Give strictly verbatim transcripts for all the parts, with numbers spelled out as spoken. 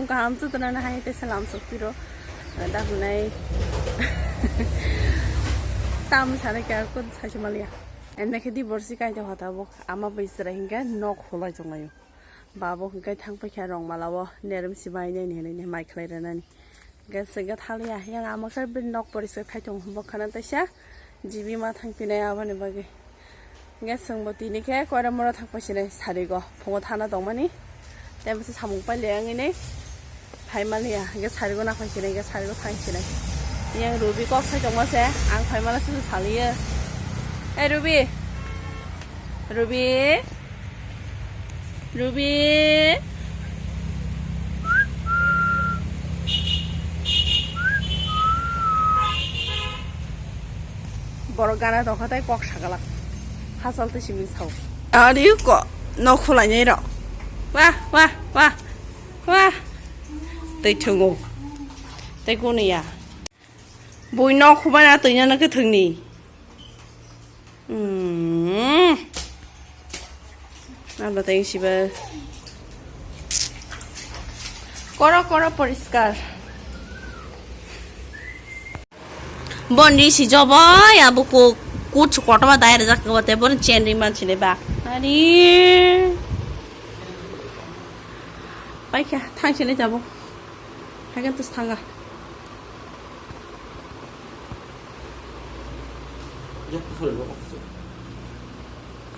Kaham chwtwna na hai tei salam sok piro. Da hwnai tam sana kya kun sachi maliya. Enne khe di borsi kai de hota bo ama bai sra hinga nok hulai tonglayo. Babo hinga thang paikha rong malao nerem sibai nai ni hinui mai khlai rwnani. Gas ga thaliya yang ama khe bin nok poriskar khai tong bo khana taisa. Jibi ma thang pinai aboni bagwi. Hingke chwngbo tini khe koiramoro thang paisinai sarigo phungo thana tongmani. Tei bwswk samung pailai wngwini phaimaliya, hingke sarigo naphaisinai, hingke sarigo thangsinai. Yang Rubi kok sai tongma se, ang phaimala se saliyo. Ei Rubi! Rubi! Rubi! Borok gana tongkha tei kok sagalak. Hachal tei simi sao. Ari ko nok khulainai rok. Wah, wah, wah, wah. Tei thwngo. Tei kuniya. Bui nok khubana twi nano khe thwngni. Hmm. Abla tei siba. Koro koro poriskar. Bon ri si jobo ya buku kuchu kotoba dai rejak ko te bon chen ri man chile ba. Ari. Paikha thang chile jabo. Hagan tus thanga.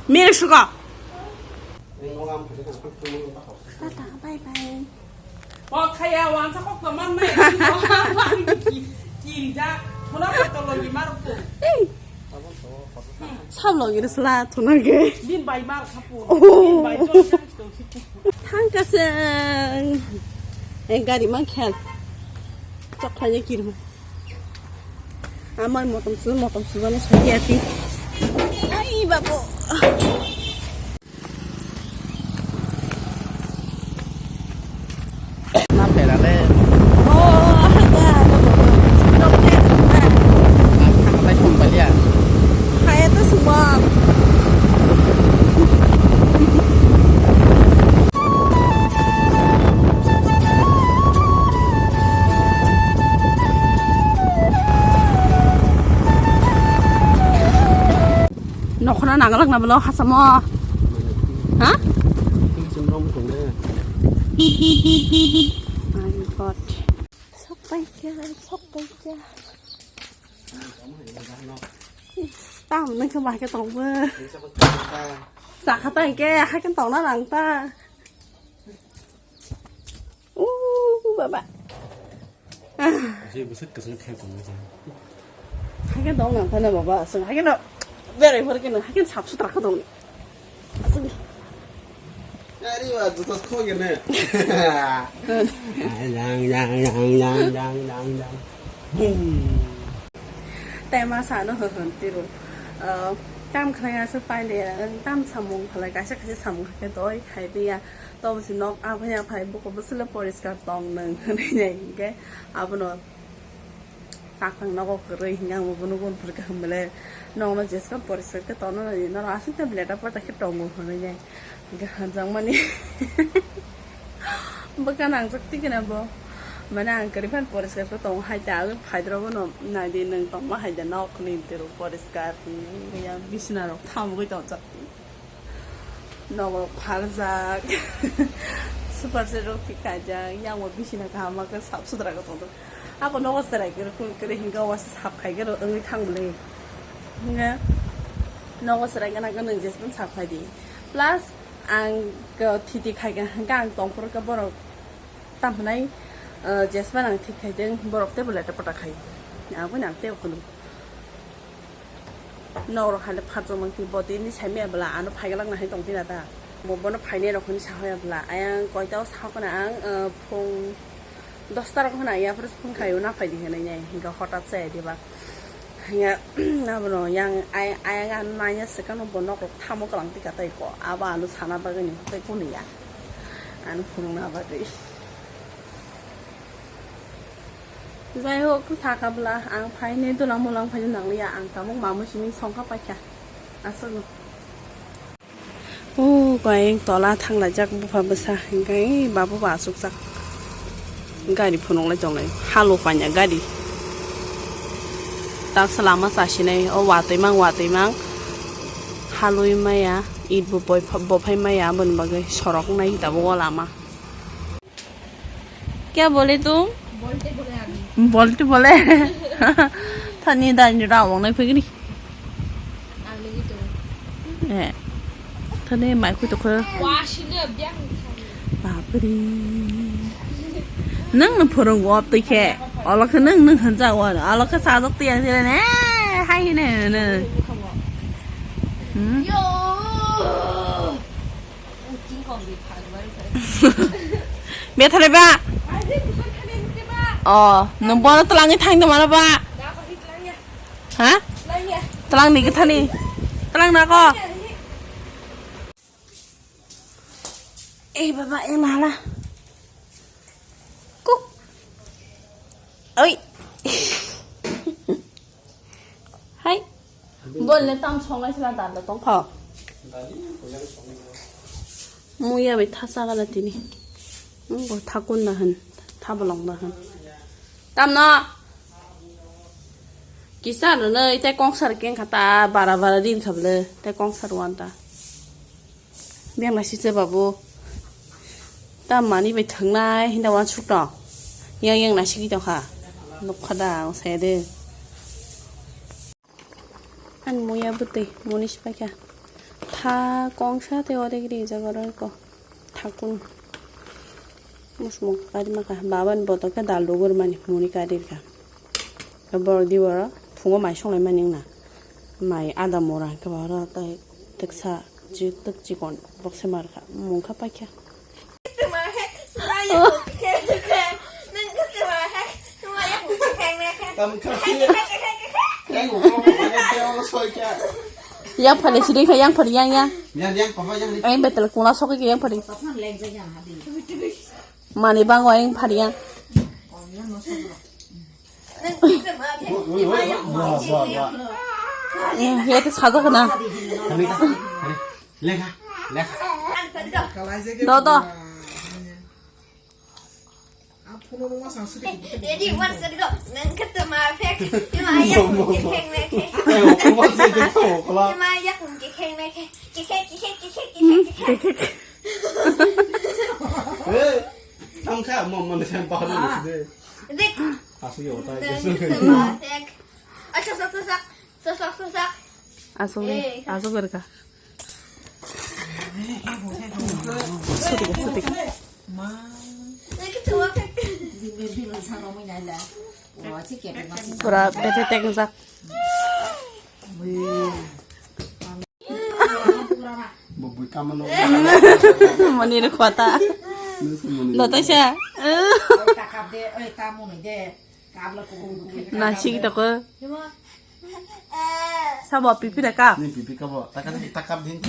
Mere suka. Tata, bye bye. O khaya wansa kok to man mai. Kiri ja. Thona ko to logi mar ko. Ei. Sab logi ri sla thona ge. Din bai mar khapu. Oh. Din bai jo. Thang kaseng. Eh, gari man khel. Chok khlai kirma. Amar motom su, motom su jani sagi ati. Ai babo. Na pera le. Oh, ada. Ang thang lai sung palia. Hai itu semua. Nokhona nanglak na bolo hasamo. Ha? Ai god. Sok paikya, sok paikya. Tam nang khe bahai khe tong bo. Sa kha ta hingke hai khe tong na nang ta. Uh, baba. Je bwswk kwchwng khe tong nang. Hai khe tong nang ta na baba. Sung hai khe no berai phor khe no hai khe sap sutra kha tong. Ari wa juta khogene. Yang yang yang yang yang yang yang. Boom. Tei ma sano ho hon tiro. Ah, kam khlai asa paile, tam samung khlai kaisa kaisa samung khe doi khai biya. To bisi nok aphai aphai buko bwswk le poriskar tong nang hwnwi nai hwnkhe abono. Takang nogo kwrwi hingke ang bo bono gun phuru kaham bele nokno jeska poriskar khe tongo nai norok aswk ta beleta pata khe tongo hwnwi nai hingke hanjakmani bwkha nangjak twi khe bo mane ang kwrwi phano poriskar khe tongo hai ta phaidrogo no nai di nwng tongma hai da nok ni tiro poriskar hwnwi ya bisna rok thamgwi tongjak. Nogo pharjak. Super set rok thik khaijak. Yang bo bisina kaham ma khe sap sutra khe tongdo. Ako nogo serai khe rukun khe hinga wasa sap khai khe wngwi thang bwlwi. Hinga nogo serai gana gana jespan sap khai di. Plus ang khe thiti khai khe hinga ang tongphuru khe borok tam hwnai, eh, jespan ang thik khai deng borok tei beleta pata khai. Ang bo nang tei kunu. Norok hai le phatjak mankhe bo tini saimaya bwla ano phaiglak nahai tongphina ta. Bo bono phainai rok hinwi sahoya bwla. Ayang koita o sakha na ang, ah, phung dosta rok hwnwi yapre phung khaio naphai di hinwi nai. Hinkhe hotat chaya diba. Hinkhe abono yang ay-, ayang ano naiya swkang no bo nok rok thamo kwlang tika tei ko. Abo ano sana bagwi ni tei kunu ya. Ano phunukna bagwi. Jai hok, sakha bwla, ang phainai dolang molang phainai nangliya, ang tabuk mamwi simi songkha paikha. Aswkno. O, kayeng tola thanglaijak bupha bwsa, hingkhe ei babu bo achukjak. Gari phunuk lai tonglai, halo panya gari. Taksa lama chasinai, o watwi mang, watwi mang. Halwi maya, it bo boi-, bophai maya, aboni bagwi sorok nai tabuk o lama. Kya bole tum? Bolte bole. Thani dan rawang nai phagini. Eh. Thani mai khu tokho. Bapre. Nang no phorong wap twi khe. Olo khe nang nang hanjak wa. Olo khe sajak twi ang sile ne. Hai ne ne. Hmm? Bethale ba. Oh, nang bono twlangwi thang de mano ba. Ha? Twlang ni githani. Twlang na ko. Eh, baba, eh, mahala. Kuk. Oi. Hai. Bol ne tam songai sila dal da tong kha. Muya bai thasa gala tini. Bo thakun da han. Thabolong da han. Tam no. Kisa no, no, ite kongsar keng khata, bara bara din khabla, te kongsar wan ta. Beng la sise babu. Ta mani bai thangnai hinda wan suk tong. Yang yang na sigi tong kha. Nokha da ang saya de. An muya bwtwi munis paikha. Tha kongsa tei odek ri jaga rw ko. Thakun. Musmung kari maka. Baban boto khe dal rugur mani muni kari rwkha. Borok di borok phungo mai songlai mani wngna. Mai ada mora hwnkhe ba oro tei teksa chi-, tek chikon bokse mar kha. Mungkha paikha. Yang phale sini kha yang phale yang yang. Yang betel kula sokhe yang phale. Mani bango yang phale yang. Eh, ya te saja kena. Lekha, lekha. Do do. Ready, one, set, go. Nang kata ma phek. Ima ya kum ke kheng na khe. Ima ya kum ke kheng na khe. Ke khe, ke khe, ke khe, ke khe, ke khe. Eh, tang kha mo mo ne san pa de. Dek. Asu yo ta. Nang kata ma phek. Acha, sa, sa, sa. Sa, sa, sa, sa. Asu ni, asu berka. Sutik, sutik. Pura bete tengjak. Mani rw khota. Natasha. Nasik toko. Sabo pipi da kap. Ni pipi kabo. Takap, takap din.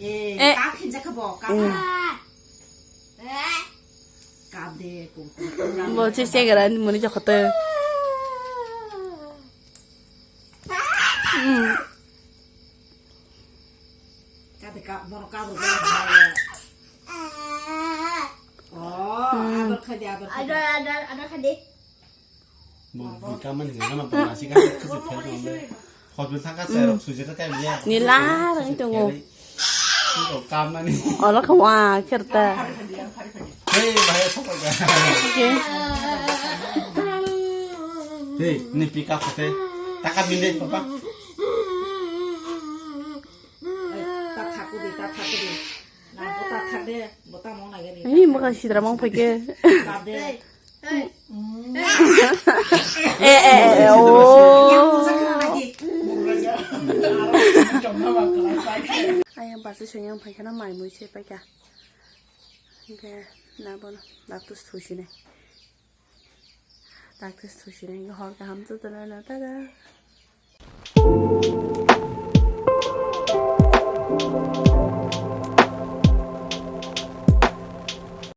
Eh, kap hinja kabo. Kap. Kap de. Bo che che gara ni mani jokote. Hmm. Kade ka, bono kabur ko. Oh, ador khadi, ador khadi. Ador, ador, ador khadi. Bo, bo kaman ni gana bo nasi ka kasi phel ko. Hospital thangka se rok suji ka kai ya. Ni la rang tongo. Ko kam mani. Olo khawa kherta. Hey, bhai, sokol ka. Hey, ni pick up hote. Taka binde, papa. Oi, ta thaku di, ta thaku di. Na, bota thak de, bota mong nai gani. Ni mokha sidra mong phaikhe. Bab de. Eh, eh, eh, oh. Ayang basi sengya phaikhe na mai mui se paikha. Hingke na bono daktus thusinai. Daktus thusinai hor kaham jotono no tada.